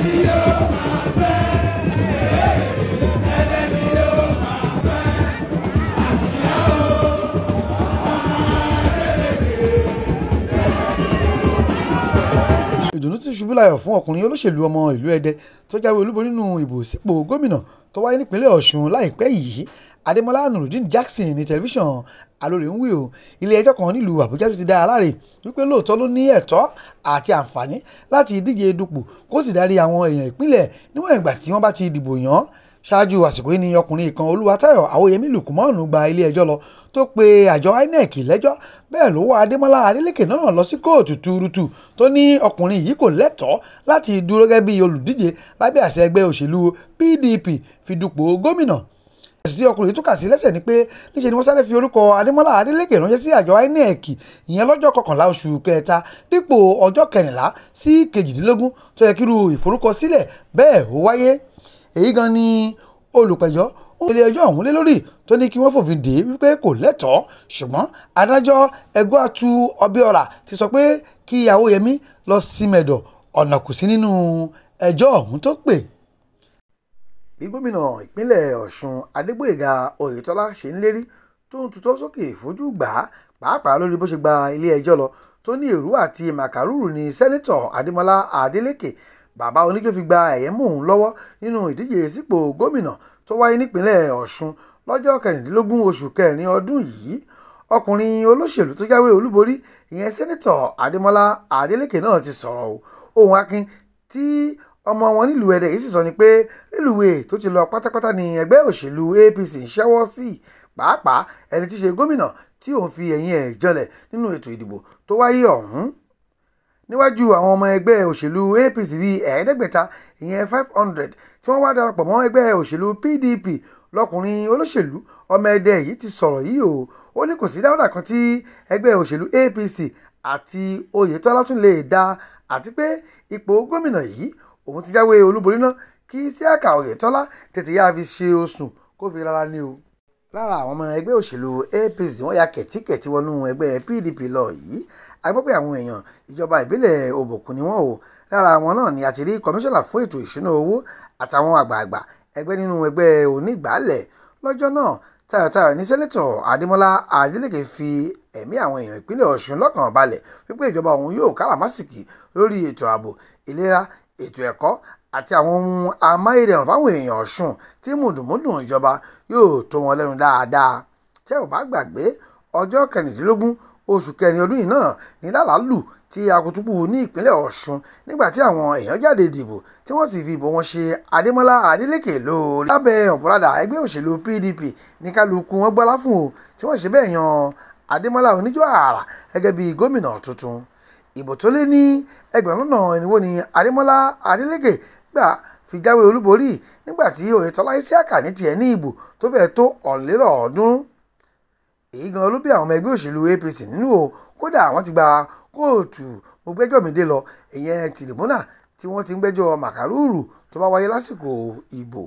Ẹlẹ́ni yóò máa fẹ́, ẹlẹ́ni yóò máa fẹ́, àsíá o, ọmọ Adélékè. Ìdùnnú ti ṣubú láyọ̀ fún ọkùnrin olóṣèlú ọmọ ìlú Ẹdẹ tó jáwé olúborí nínú ìbò sípò gómìnà tó wáyé nípínlẹ̀ Ọ̀ṣun láìpẹ́ yìí, Adémọ́lá Nurudeen Jackson ní tẹlifíṣàn Alóore ń wí o. Ilé ẹjọ́ kan nílùú Àbújá tó ti dá a láre wípé lóòótọ́ ló ní ẹ̀tọ́ àti àǹfààní láti díje dupò kó sì darí àwọn èèyàn ìpínlẹ̀ níwọ̀n ìgbà tí wọ́n bá ti dìbò yàn án. Ṣáájú àsìkò yìí ni ọkùnrin kan Olúwatáyọ̀ Àwòyẹmí Lùkùmọ́ọ̀nù gba ilé ẹjọ́ lọ tó pe àjọ INEC lẹ́jọ́. Bẹ́ẹ̀ ló wọ́ Adémọ́lá Adélékè náà lọ sí kóòtù tuurutu tó ní ọkùnrin yìí kò lẹ́tọ̀ọ́ láti dúró gẹ́gẹ́ bí olùdíje lábẹ́ àṣẹ ẹgbẹ́ òṣèlú PDP fi dupò gómìnà. Ẹ̀sùn tí ọkùnrin yìí tún kà sí lẹ́sẹ̀ ni pé níṣe ni wọ́n sáré fi orúkọ Adémọ́lá Adélékè ránṣẹ́ sí àjọ INEC ìyẹn lọ́jọ́ 11 oṣù kẹta dípò ọjọ́ 14 sí 18 tó yẹ kírú ìforúkọsílẹ̀ bẹ́ẹ̀ ó wáyé. Èyí gan ni olùpẹ̀jọ́ ilé ẹjọ́ ọ̀hún lé lórí tó ní kí wọ́n fòfin dè é wípé kò lẹ́tọ̀ọ́, ṣùgbọ́n adájọ́ Ẹgbẹ́àtú Ọbíọ̀rà ti sọ pé kí Àwòyẹmí lọ sí mẹ̀dọ̀ ọ̀nà kù sí nínú ẹjọ́ ọ̀hún tó pè. Bí gómìnà ìpínlẹ̀ Ọ̀ṣun Adégbóyèga Oyètọ́lá ṣe ń lérí tó ń tutọ́ sókè fojú gbà á pàápàá lórí bó ṣe gba ilé ẹjọ́ lọ tó ní èrú àti màkàrúrù ní sẹ́nitọ̀ Adémọ́lá Adélékè bàbá oníjó fi gba ẹ̀yẹ́ mú òun lọ́wọ́ nínú ìdíje sípò gómìnà tó wáyé nípínlẹ̀ Ọ̀ṣun lọ́jọ́ 16 oṣù kẹrin ọdún yìí. Ọkùnrin olóṣèlú tó jáwé olúborí ìyẹn sẹ́nitọ̀ Adémọ́lá Adélékè náà ti sọ̀rọ̀ o. Ohun akin tí ọmọ wọn nílùú Ẹdẹ yìí sì sọ ni pé rélùwéè tó ti lọ pátápátá ní ẹgbẹ́ òṣèlú APC ń ṣẹ́wọ́ sí, pàápàá ẹni tí í ṣe gómìnà tí òun fi ẹ̀yìn ẹ̀ janlẹ̀ nínú ètò ìdìbò tó wáyé ọ̀hún. Níwájú àwọn ọmọ ẹgbẹ́ òṣèlú APC bíi 500 ìyẹn 500 tí wọ́n wá darapọ̀ mọ́ ẹgbẹ́ òṣèlú PDP lọkùnrin olóṣèlú ọmọ Ẹdẹ yìí ti sọ̀rọ̀ yìí o. Ó ní kò sí dáúdà kan tí ẹgbẹ́ òṣèlú APC àti Oyètọ́lá tún lè dá, àti pé ipò gómìnà yìí òun ti jáwé olúborí náà kí Síákà Oyètọ́lá tètè yáa fi ṣe oṣù kó fi rárá ní o. Lára àwọn ọmọ ẹgbẹ́ òṣèlú APC wọ́n ya kẹ̀tíkẹ̀tí wọnú ẹgbẹ́ PDP lọ yìí. A gbọ́ pé àwọn èèyàn ìjọba ìbílẹ̀ Òbòkun ni wọ́n o. Lára àwọn náà ni a ti rí kọmíṣánná fún ètò ìṣúná owó àtàwọn àgbààgbà ẹgbẹ́ nínú ẹgbẹ́ onígbàálẹ̀. Lọ́jọ́ náà tayọ̀tayọ̀ ní sẹ́nitọ̀ Adémọ́lá Adélékè fi ẹ̀mí àwọn èèyàn ìpínlẹ̀ Ọ̀ṣun lọ́kàn balẹ̀ wípé ìjọba òun yóò káràmásìkì lórí ètò ààbò, ìlera, ètò ẹ̀kọ́ àti àwọn ohun amáyédẹrùn fáwọn èèyàn Ọ̀ṣun tí mùdùnmúdùn ìjọba yóò tó wọn lẹ́nu dáadáa. Tẹ́ ò bá gbàgbé ọjọ́ 16 oṣù kẹrin ọdún yìí náà ní làlálù tí akutuku ní ìpínlẹ̀ Ọ̀ṣun nígbà tí àwọn èèyàn jáde dìbò tí wọ́n sì fi ìbò wọn ṣe Adémọ́lá Adélékè lóore. Lábẹ́ ọ̀bùradà ẹgbẹ́ òṣèlú PDP ní kálukú wọn gbọ́lá fún o tí wọ́n ṣe bẹ́ẹ̀ yan Adémọ́lá Oníjó Àrà gẹ́gẹ́ bí gómìnà tuntun. Ìbò tó lé ní 2,000 ni Adémọ́lá Adélékè gbà fi jáwé olúborí nígbà tí Oyètọ́lá Isiaka ní tiẹ̀ ní ìbò tó fẹ́ẹ̀ tó 300. Èyí gan ló bí àwọn ọmọ ẹgbẹ́ òṣèlú APC nínú o. Kódà wọ́n ti gba kóòtù mo gbẹ́jọ́ mi dé lọ ìyẹn tìrìbùnà tí wọ́n ti ń gbẹ́jọ́ màkàrúrù tó bá wáyé lásìkò ìbò.